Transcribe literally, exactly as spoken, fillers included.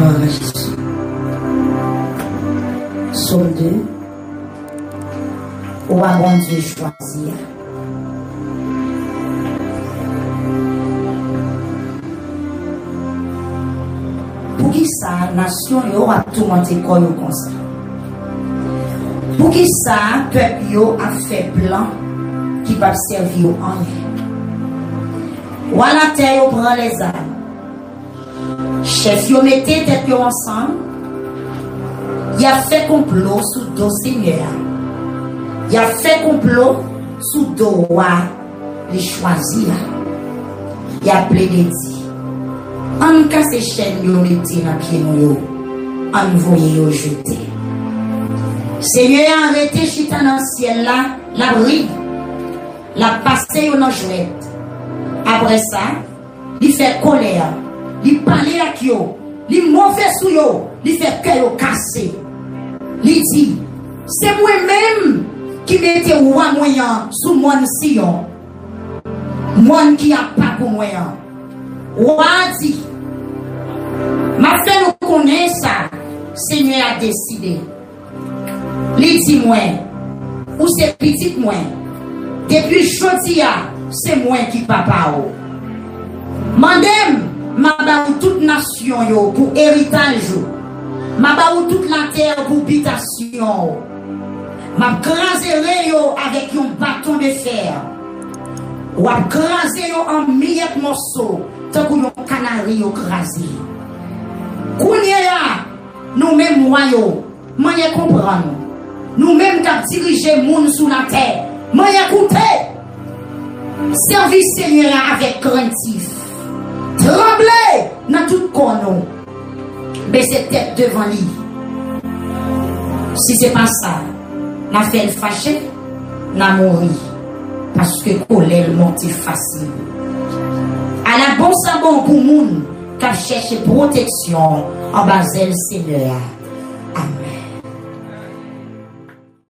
Glwa a Jezi. Sòm de. Wa Bondye chwazi a. Poukisa nasyon yo ap toumante kò yo konsa? Poukisa pèp yo ap fè plan ki p ap sèvi yo anyen? Wa latè yo pran lèzam. Chèf yo mete tèt yo ansanm, y ap fè konplo sou do Senyè a. Y ap fè konplo sou do wa li chwazi a. Y ap plede di, ann kase chèn yo mete nan pye nou yo, ann voye yo jete. Senyè a rete chita nan syèl la, l ap ri, l ap pase yo nan jwèt. Apre sa, li fè kòlè, li pale ak yo, li move sou yo, li fè kè yo kase. Li di, se mwen menm ki mete wa mwen an sou mòn Siyon, mòn ki apa pou mwen an. Wa a di, m ap fè nou konnen sa Senyè a deside. Li di mwen, ou se pitit mwen. Depi jodi a, se mwen ki papa w. Mande m, m a ba ou tout nasyon yo pou eritaj ou. M a ba ou tout latè pou bitasyon w. M ap kraze ren yo avèk yon baton de fè. W ap kraze yo an miyèt mòso, tankou yon kanari yo kraze. Kounye a, nou menm wa yo, manyen konprann. Nou menm k ap dirije moun sou latè, manyen koute. Sèvi Senyè a avèk krentif. Tranble nan tout kò nou. Bese tèt devan li. Si se pa sa, n a fè l fache, n a mouri. Paske kolè l monte fasil. Ala bon sa bon pou moun k ap chèche pwoteksyon anba zèl Senyè a. Amèn.